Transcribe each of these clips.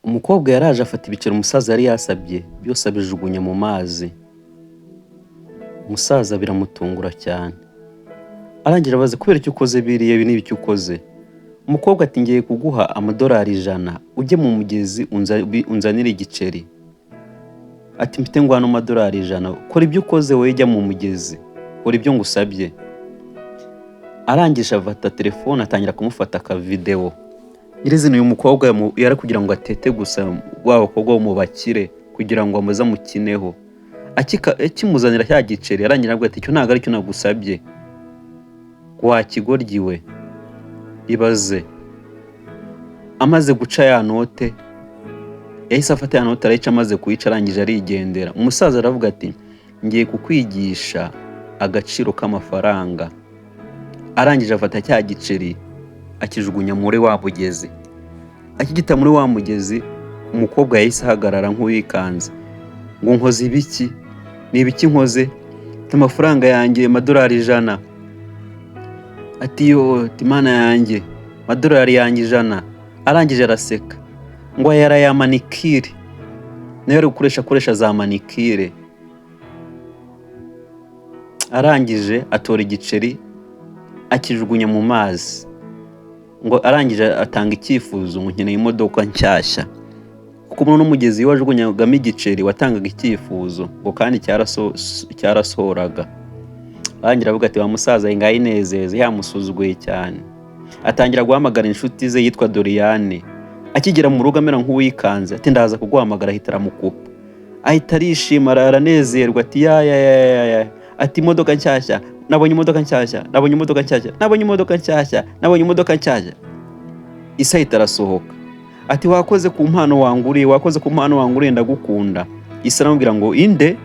Umukobwa yaraje afata ibiceri umusaza yari yasabye byose, abijugunya mu mazi. Umusaza biramutungura cyane. Arangira abaza: "Kubera icyo ukoze biriya? Ibi ni ibiki ukoze?" Umukobwa ati: "Ngiye kuguha amadolari 100, ujye mu mugezi unzanire igiceri." Ati: "Mfite ngo hano amadolari 100, kora ibyo ukoze wowe, jya mu mugezi, kora ibyo ngusabye." Arangije afata telefone, atangira kumufata akavidewo. Nyirizina uyu mukobwa yari kugira ngo atete gusa wa bakobwa bo mu bakire, kugira ngo amuze amukineho. Akimuzanira cya giceri, arangira avuga ati: "Icyo ntabwo aricyo nagusabye, wa kigoryi we." Ibaze, amaze guca ya note, yahise afata ya note arayica. Amaze kuyica, arangije arigendera. Umusaza aravuga ati: "Ngiye kukwigisha agaciro k'amafaranga." Arangije afata cya giceri, akijugunya muri wa mugezi. Akigita muri wa mugezi, umukobwa yahise ahagarara nk'uwikanze ngo: "Nkoze ibiki? Ni ibiki nkoze? Mfite amafaranga yanjye, amadolari 100." Ati: "Yo Imana yanjye, amadolari yanjye 100." Arangije araseka ngo aya ya manicure, nayo ari gukoresha, akoresha za manicure. Arangije atora igiceri, akijugunya mu mazi. Ngo arangije atanga icyifuzo ngo: "Nkeneye imodoka nshyashya." Kuko muri uno mugezi, iyo wajugunyagamo igiceri watangaga icyifuzo, ngo kandi cyarasohoraga. Arangira avuga ati: "Wa musaza, ngaho inezeze." Yamusuzuguye cyane. Atangira guhamagara inshuti ze yitwa Doriyane. Akigera mu rugo amera nk'uwikanze, ati: "Ndaza kuguhamagara." Ahita aramukupa, ahita arishima, aranezerwa, ati: "Ya ya ya ya ya!" Ati: "Imodoka nshyashya, nabonye imodoka nshyashya, nabonye imodoka nshyashya, nabonye imodoka nshyashya, nabonye imodoka nshyashya." Ise ahita arasohoka, ati: "Wakoze ku mpano wanguriye, wakoze ku mpano wanguriye, ndagukunda." Ise aramubwira ngo: "Inde?"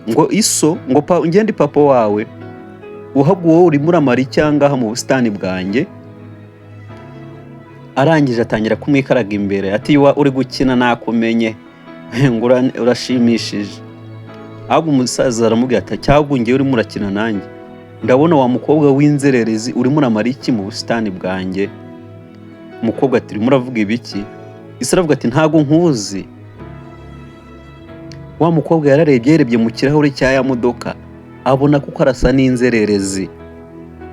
Ngo: "Iso." Ngo: "Pa, ngende papa wawe uhabwa wowe, urimo uramara icyangaha mu busitani bwanjye?" Arangije atangira kumwikaraga imbere, ati: "Wa uri gukina, nakumenye." Ngo: "Urashimishije." Ahubwo umusaza aramubwira ati: "Cyangwa ngewe urimo urakina nanjye? Ndabona wa mukobwa w'inzererezi, urimo uramara iki mu busitani bwanjye?" Umukobwa ati: "Urimo uravuga ibiki?" Ise aravuga ati: "Ntago nkuzi." Wa mukobwa yararebye, yarebye mu kirahure cya ya modoka, abona kuko arasa n'inzererezi,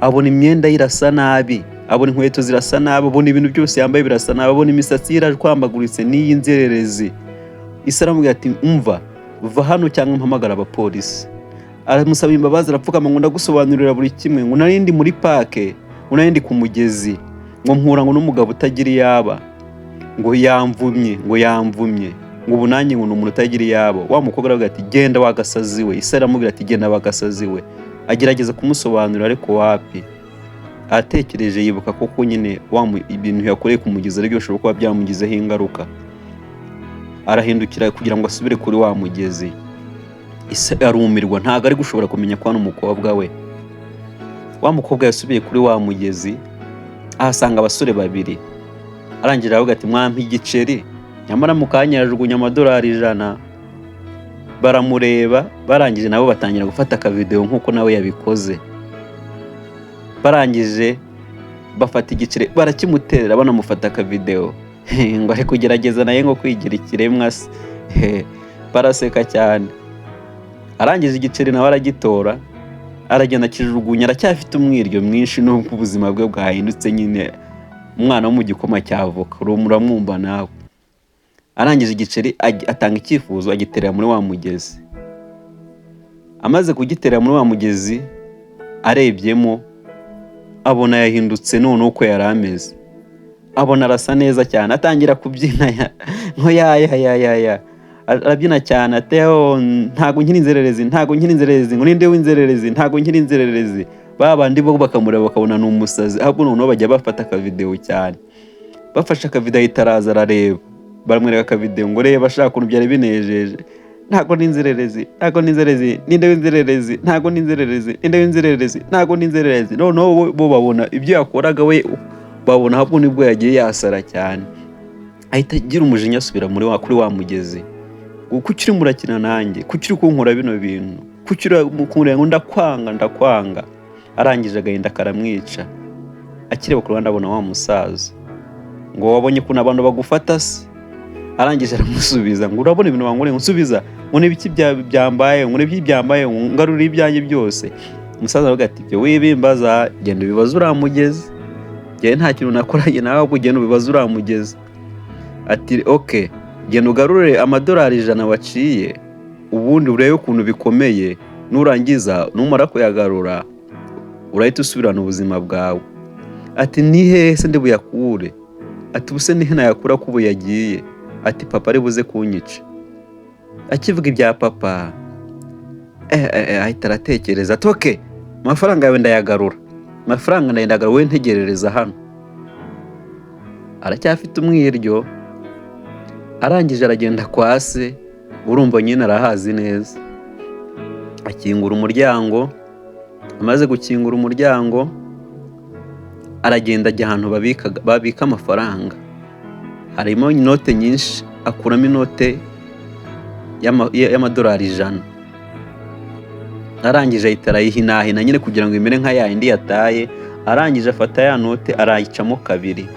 abona imyenda ye irasa nabi, abona inkweto zirasa nabi, abona ibintu byose yambaye birasa nabi, abona imisatsi ye irashwambaguritse n'iyi nzererezi. Ise aramubwira ati: "Umva, va hano cyangwa mpamagara abapolisi." Aramusaba imbabazi, arapfukama ngo: "Ndagusobanurira buri kimwe." Ngo: "Nari ndi muri park," ngo: "Nari ndi ku mugezi," ngo: "Mpura," ngo, "n'umugabo utagira iyaba," ngo: "Yamvumye," ngo: "Yamvumye," ngo: "Ubu nanjye," ngo, "ni umuntu utagira iyabo." Wa mukobwa aravuga ati: "Genda wagasazi we." Ise aramubwira ati: "Genda wagasazi we." Agerageza kumusobanurira ariko wapi. Atekereje yibuka koko nyine ibintu yakoreye ku mugezi aribyo bishobora kuba byamugizeho ingaruka. Arahindukira kugira ngo asubire kuri wa mugezi, ise arumirwa, ntabwo ari gushobora kumenya ko hano umukobwa we. Wa mukobwa yasubiye kuri wa mugezi, ahasanga abasore babiri. Arangira aravuga ati: "Mwampa igiceri?" Nyamara mu kanya yajugunya amadolari 100. Baramureba, barangije nabo batangira gufata akavidewo nk'uko nawe yabikoze. Barangije bafata igiceri barakimuterera, banamufata akavidewo ngo ari kugerageza nawe ngo kwigira ikiremwa se. Baraseka cyane. Arangije igiceri nawe aragitora, aragenda akijugunya. Aracyafite umwiryo mwinshi nubwo ubuzima bwe bwahindutse nyine, umwana wo mu gikoma cya avoka, uramwumva nawe. Arangije igiceri atanga icyifuzo, agiterera muri wa mugezi. Amaze kugiterera muri wa mugezi, arebyemo abona yahindutse noneho uko yari ameze, abona arasa neza cyane, atangira kubyina nko ya ya ya ya ya, arabyina cyane ati: "Oh, ntago nkiri inzererezi, ntago nkiri inzererezi," ngo: "Ninde w'inzererezi? Ntago nkiri inzererezi." Ba bandi bo bakamureba bakabona ni umusazi, ahubwo noneho bajya bafata akavidewo cyane. Bafashe akavidewo, ahita araza arareba, baramwereka akavidewo ngo: "Reba ashaka ukuntu byari binejeje. Ntago ni inzererezi, ntago ni inzererezi, ninde w'inzererezi? Ntago ni inzererezi, ninde w'inzererezi? Ntago ni inzererezi." Noneho bo babona ibyo yakoraga, we babona ahubwo nibwo yagiye yasara cyane. Ahita agira umujinya, asubira muri wa kuri wa mugezi ngo: "Kuki urimo urakina nanjye? Kuki uri kunkora bino bintu? Kuki uri kunkureba?" Ngo: "Ndakwanga, ndakwanga." Arangije agahinda karamwica. Akireba ku ruhande abona wa musaza. Ngo wabonye ukuntu abantu bagufata se? Arangije aramusubiza ngo urabona ibintu bankoreye, ngo nsubiza, ngo n'ibiki byambaye, ngo n'ibiki byambaye, ngo ngarurire ibyanjye byose. Umusaza aravuga ati ibyo wibimbaza, genda ubibaze uriya mugezi, njyewe nta kintu nakoranye nawe, ahubwo genda ubibaze uriya mugezi. Ati okay, genda ugarure amadolari 100 waciye, ubundi urebe ukuntu bikomeye. Nurangiza, numara kuyagarura, urahita usubirana ubuzima bwawe. Ati ni hehe se ndi buyakure? Ati ubuse nihe nayakura ko ubu yagiye? Ati papa ari buze kunyica. Akivuga ibya papa, ahita aratekereza ati okay, amafaranga yawe ndayagarura, amafaranga ndayagarura, wowe ntegerereza hano. Aracyafite umwiryo. Arangije aragenda kwa se, urumva nyine arahazi neza. Akingura umuryango, amaze gukingura umuryango aragenda ajya ahantu babika amafaranga, harimo inote nyinshi, akuramo inote y'amadolari 100. Arangije ahita arayihinahina nyine kugira ngo imere nka ya yindi yataye. Arangije afata ya note arayicamo kabiri.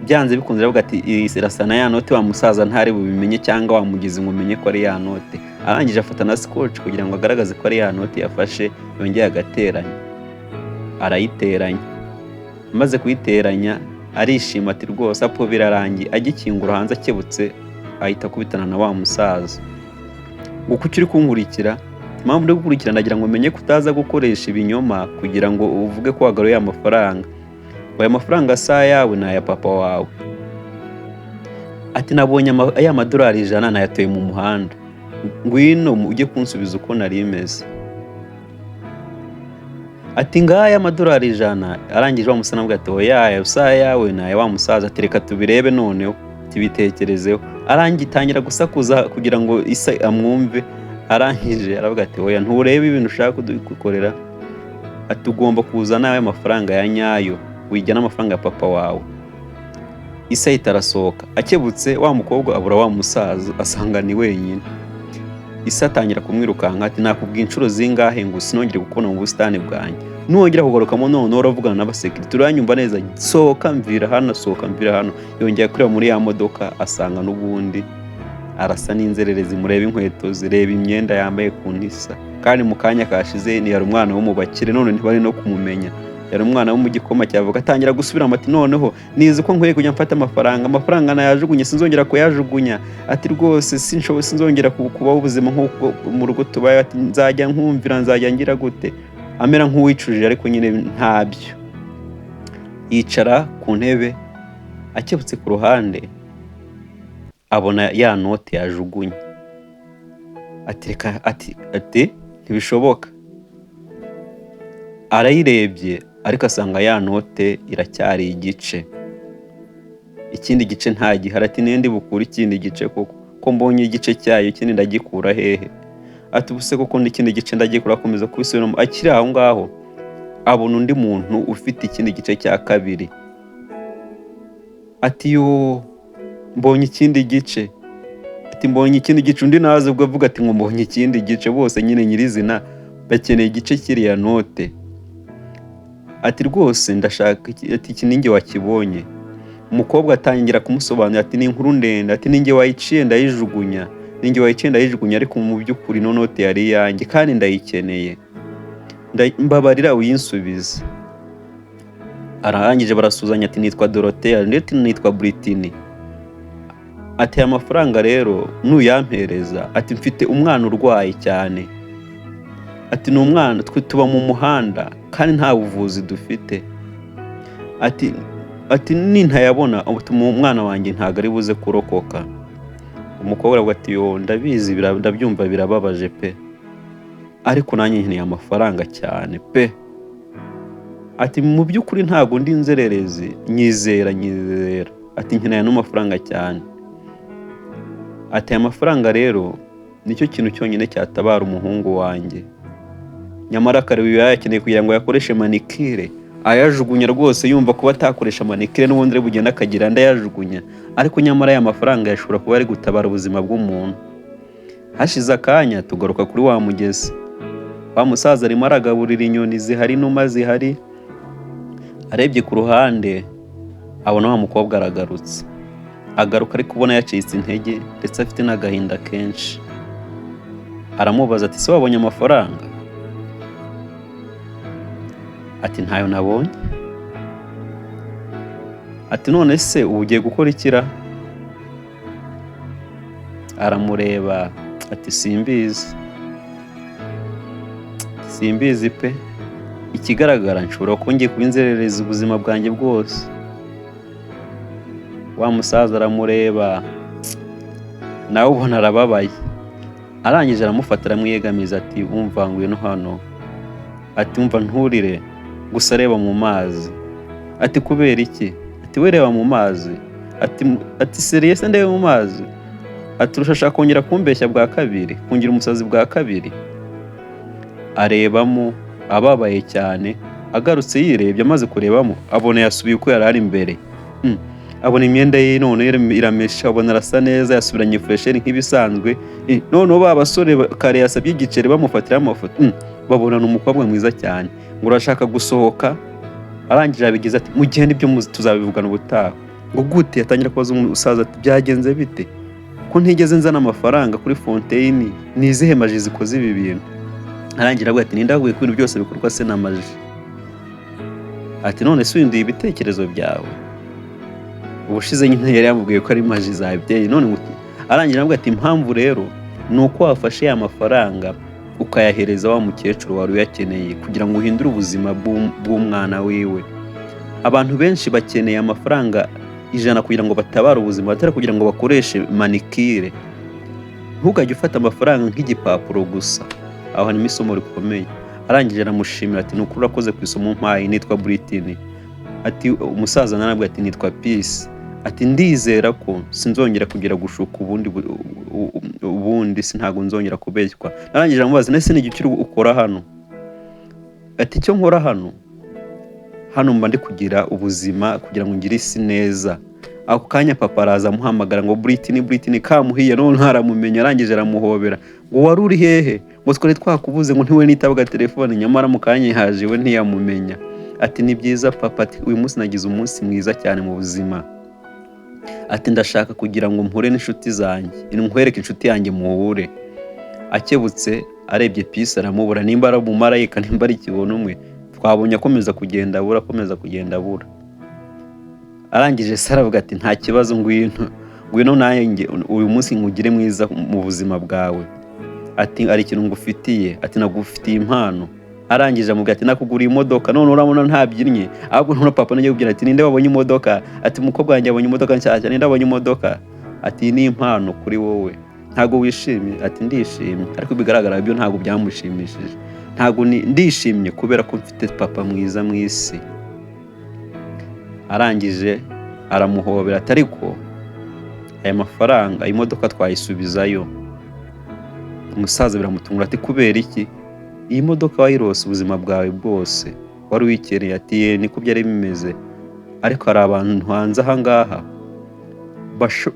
Byanze bikunze aravuga ati iyi irasa na ya note, wa musaza ntari bubimenye cyangwa wamugize ngo umenye ko ari ya note. Arangije afata na scotch kugira ngo agaragaze ko ari ya note yafashe, yongeye agateranya, arayiteranya. Amaze kuyiteranya arishima ati rwose apo birarangiye. Agikingura hanze, akebutse ahita akubitana na wa musaza ngo kuki uri kunkurikira? Impamvu uri gukurikira, ndagira ngo umenye ko utaza gukoresha ibinyoma kugira ngo uvuge ko wagaruye amafaranga, ngo aya mafaranga si ayawe, ni aya papa wawe. Ati nabonye ya madolari 100 nayatoye mu muhanda, ngwino ujye kunsubiza uko nari meze. Ati ngaya amadolari 100. Arangije wa musaza aramubwira ati oya, aya si ayawe, ni aya wa musaza. Ati reka tubirebe noneho, tubitekerezeho. Arangije itangira gusakuza kugira ngo ise amwumve. Arangije aravuga ati oya, nturebe ibintu ushaka kudukorera. Ati ugomba kuzana ayo mafaranga ya nyayo, wijyana amafaranga ya papa wawe. Ise ahita arasohoka. Akebutse wa mukobwa abura wa musaza, asanga ni wenyine. Ise atangira kumwirukanka ati nakubwiye inshuro zingahe ngo sinongere kukubona mu busitani bwanjye? Nuwongera kugarukamo noneho uravugana n'abasekirite, uranyumva neza? Sohoka, mvira hano, sohoka, mvira hano. Yongera kureba muri ya modoka asanga n'ubundi arasa n'inzererezi. Murebe inkweto, zireba imyenda yambaye ukuntu isa, kandi mu kanya kashize yari umwana wo mu bakire, none ntibari no kumumenya, yari umwana wo mu gikoma cyavuga. Atangira gusubiramo ati noneho nizi ko nkwiye kujya mfata amafaranga, amafaranga nayajugunye, sinzongera kuyajugunya. Ati rwose sinshoboye, sinzongera kubaho ubuzima nk'uko mu rugo tubaye. Ati nzajya nkumvira, nzajya ngira gute. Amera nk'uwicujije, ariko nyine ntabyo. Yicara ku ntebe, akebutse ku ruhande abona ya note yajugunye. Ati reka, ati ntibishoboka. Arayirebye ariko asanga ya note iracyari igice, ikindi gice nta gihari. Ati ninde bukure ikindi gice koko, ko mbonye igice cyayo, ikindi ndagikura hehe? Ati ubuse koko n'ikindi gice ndagikura? Akomeza kubisubiramo. Akiri aho ngaho abona undi muntu ufite ikindi gice cya kabiri. Ati yo, mbonye ikindi gice. Ati mbonye ikindi gice. Undi naze ubwo avuga ati ngo mbonye ikindi gice. Bose nyine nyirizina bakeneye igice cy'iriya note. Ati rwose ndashaka ati iki ninjye wakibonye. Umukobwa atangira kumusobanurira ati ni inkuru ndende. Ati ninjye wayiciye ndayijugunya, ninjye wayiciye ndayijugunya, ariko mu by'ukuri ino note yari iyanjye kandi ndayikeneye. Mbabarira uyinsubize. Arangije barasuhuzanya, ati nitwa Dorothea, ndetse nitwa Britini. Ati aya mafaranga rero nuyampereza, ati mfite umwana urwaye cyane, ati ni umwana, twe tuba mu muhanda kandi nta buvuzi dufite. Ati nintayabona umwana wanjye ntabwo ari buze kurokoka. Umukobwa aravuga ati yo, ndabizi, ndabyumva, birababaje pe, ariko nanjye nkeneye amafaranga cyane pe. Ati mu by'ukuri ntabwo ndi inzererezi, nyizera, nyizera. Ati nkeneye ano mafaranga cyane. Ati aya mafaranga rero nicyo kintu cyonyine cyatabara umuhungu wanjye. Nyamara kare uyu yayakeneye kugira ngo yakoreshe manicure, ayajugunya rwose yumva kuba atakoresha manicure n'ubundi ari bugende akagira andi ayajugunya, ariko nyamara aya mafaranga yashobora kuba ari gutabara ubuzima bw'umuntu. Hashize akanya tugaruka kuri wa mugezi. Wa musaza arimo aragaburira inyoni zihari, inuma zihari. Arebye ku ruhande Abona wa mukobwa aragarutse, agaruka ari kubona yacitse intege ndetse afite n'agahinda kenshi. Aramubaza ati: "Se wabonye amafaranga?" Ati: "Ntayo nabonye." Ati: "None se ubu ugiye gukora ikira?" Aramureba ati: "Simbizi, simbizi pe. Ikigaragara nshobora kuba ngiye kuba inzererezi ubuzima bwanjye bwose." Wa musaza aramureba, nawe ubona arababaye. Arangije aramufata, aramwiyegamiza, ati: "Umva, ngwino hano." Ati: "Umva, nturire, gusa reba mu mazi." Ati: "Kubera iki?" Ati: "We reba mu mazi." Ati: "Sérieux se, ndebe mu mazi?" Ati: "Urashaka kongera kumbeshya bwa kabiri, kungira umusazi bwa kabiri?" Arebamo ababaye cyane. Agarutse yirebye, amaze kurebamo abona yasubiye uko yari ari mbere. Abona imyenda ye none irameshe, abona arasa neza, yasubiranye fraîcheur nk'ibisanzwe. Noneho ba basore kare yasabye igiceri bamufatiraho amafoto, babona ni umukobwa mwiza cyane. Ngo urashaka gusohoka? Arangije abigize ati: "Mugende, ibyo tuzabivugana ubutaha." Ngo gute? Atangira kubaza umusaza ati: "Byagenze bite ko ntigeze nzana amafaranga kuri fontaine? Ni izihe magie zikoze ibi bintu?" Arangira avuga ati: "Ninde wavuye ko ibintu byose bikorwa se na magie?" Ati: "None se uhinduye ibitekerezo byawe?" Ubushize nyine yari yamubwiye ko ari magie zabiteye, none ngo arangira avuga ati: "Impamvu rero ni uko wafashe ya mafaranga ukayahereza wa mukecuru wari uyakeneye kugira ngo uhindure ubuzima bw'umwana wiwe. Abantu benshi bakeneye amafaranga 100 kugira ngo batabare ubuzima, batari kugira ngo bakoreshe manicure. Ntukajye ufata amafaranga nk'igipapuro gusa." Aho harimo isomo rikomeye. Arangije aramushimira ati: "Ni ukuri urakoze ku isomo mpaye. Nitwa Britini." Ati umusaza narabwo ati: "Nitwa Peace." Ati: "Ndizera ko sinzongera kugira gushuka ubundi, ubundi ntabwo nzongera kubeshywa." Narangije aramubaza: "Nese ni igiki ukora hano?" Ati: "Icyo nkora hano, hano mba ndi kugira ubuzima kugira ngo ngire isi neza." Ako kanya papa araza amuhamagara ngo: "Britini, Britini, kamuhiye!" None ntaramumenya. Arangije aramuhobera ngo: "Wari uri hehe?" Ngo: "Twari twakubuze." Ngo ntiwe nitabaga telefone, nyamara mu kanya haje we ntiyamumenya. Ati: "Ni byiza papa." Ati: "Uyu munsi nagize umunsi mwiza cyane mu buzima." Ati: "Ndashaka kugira ngo mpure n'inshuti zanjye, nkwereke inshuti yanjye muhure." Akebutse arebye Peace aramubura, nimba ari umumarayika, nimba ari ikibono umwe twabonye akomeza kugenda abura, akomeza kugenda abura. Arangije se aravuga ati: "Nta kibazo, ngwino, ngwino nanjye uyu munsi nkugire mwiza mu buzima bwawe." Ati: "Hari ikintu ngufitiye." Ati: "Nagufitiye impano." Arangije amubwira ati: "Nakuguriye imodoka." None urabona ntabyinnye, ahubwo none papa nagiye kubwira ati: "Ninde wabonye imodoka?" Ati: "Umukobwa wanjye yabonye imodoka nshyashya. Ninde wabonye imodoka?" Ati: "Iyi ni impano kuri wowe, ntabwo wishimye?" Ati: "Ndishimye." Ariko bigaragara byo ntabwo byamushimishije. "Ntabwo ndishimye kubera ko mfite papa mwiza mu isi." Arangije aramuhobera ati: "Ariko aya mafaranga, imodoka twayisubizayo." Umusaza biramutungura ati: "Kubera iki? Iyi modoka wayirose ubuzima bwawe bwose, wari wikereye." Ati: "Ye, niko byari bimeze, ariko hari abantu hanze aha ngaha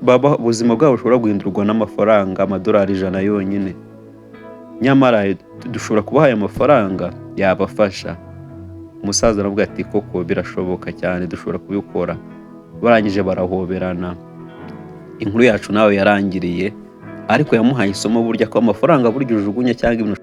baba ubuzima bwabo bushobora guhindurwa n'amafaranga amadolari 100 yonyine. Nyamara dushobora kubaha aya mafaranga yabafasha." Umusaza aravuga ati: "Koko birashoboka cyane, dushobora kubikora." Barangije barahoberana. Inkuru yacu nawe yarangiriye, ariko yamuhaye isomo burya ko amafaranga burya ujugunya cyangwa ibintu